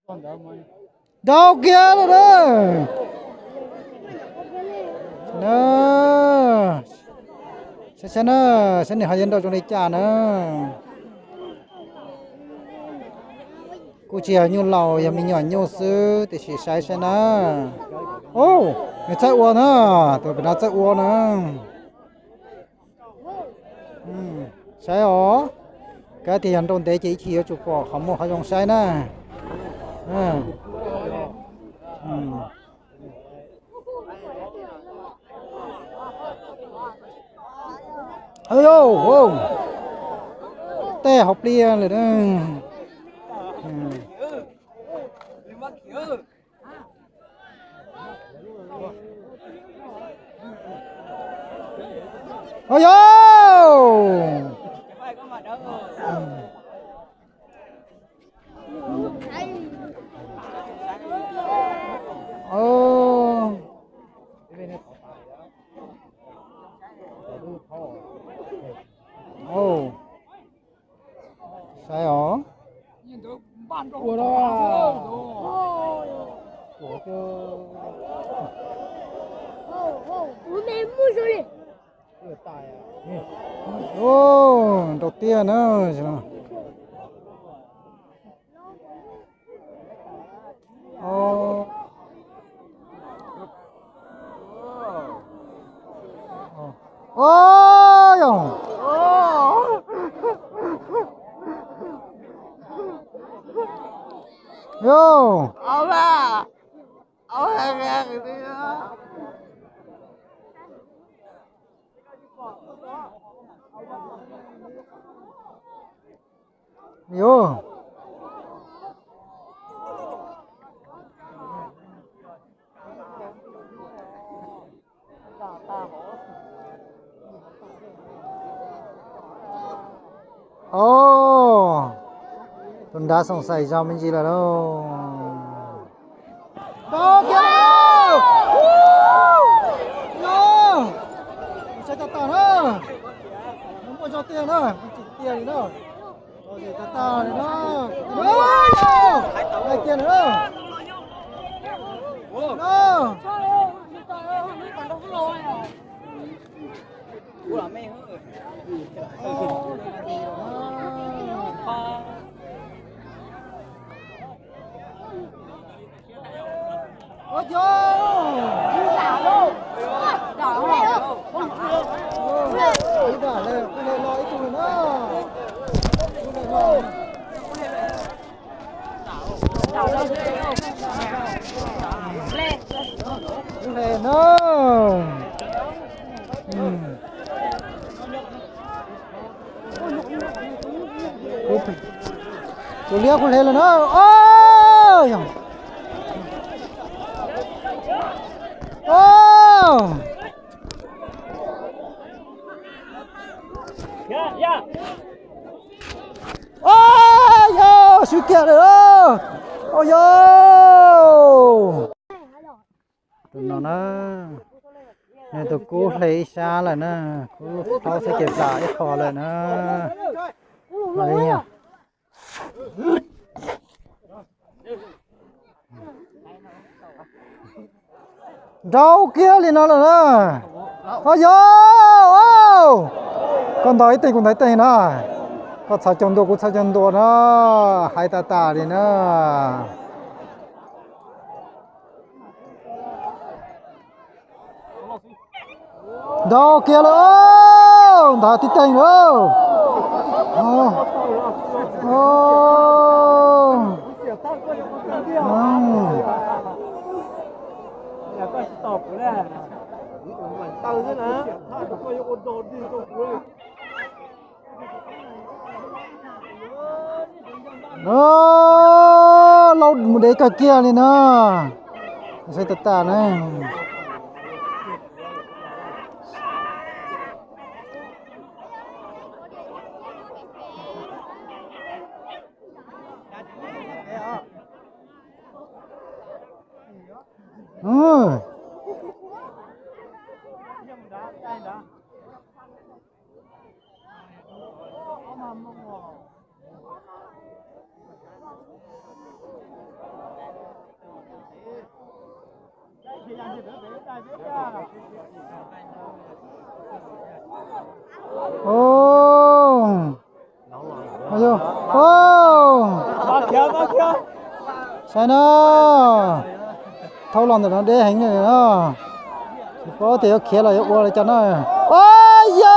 Nrau kiag lawm na. Na, saib saib na, saib nws ho yuav nrau zoo li cas na. Kuj tsis yog nyuj laus, yog me nyuam nyuj xwb, tiam sis saib saib na. Nws txawj ua na, tus pem no txawj ua na. Saib os, kab tias yog nrau ntev ces ib chim yuav tsum pom qhov muaj qhov zoo saib na. Tej hauv pliaj lawm na. Ua yog. Saib os. Nrau tiag na. Yog. Yog. Tus nrad xoom xaim zog me ntsis lawm lauj. Tau kiag lawm. Yog, saib tag tag na. Muaj zog tiag na, tsis tiag li na. Tag tag li na. Hais tiag na. Hle na. Tus liab kuj hle lawm na. Yog, swb kiag lawm. Au yog. Tus no na, nws tus kub hle ib sab lawm na, kub tau xwb ces plam ib qho lawm na. Nrau kiag li no lawm na. Au yog, koj ntaus ib teg kuv ntaus ib teg na. Koj txhos caug ntua kuv txhos caug ntua na, hais tas tas li na. Nrau kiag lawm, nrau tib teeg lawm. Lauj, mus dev kawg kiag li na. Saib tas tas na. Au, au, saib na, thaub los ntawm no deb heev li no, tsis paub tias yuav khiav los yuav ua li cas na. Au, ya,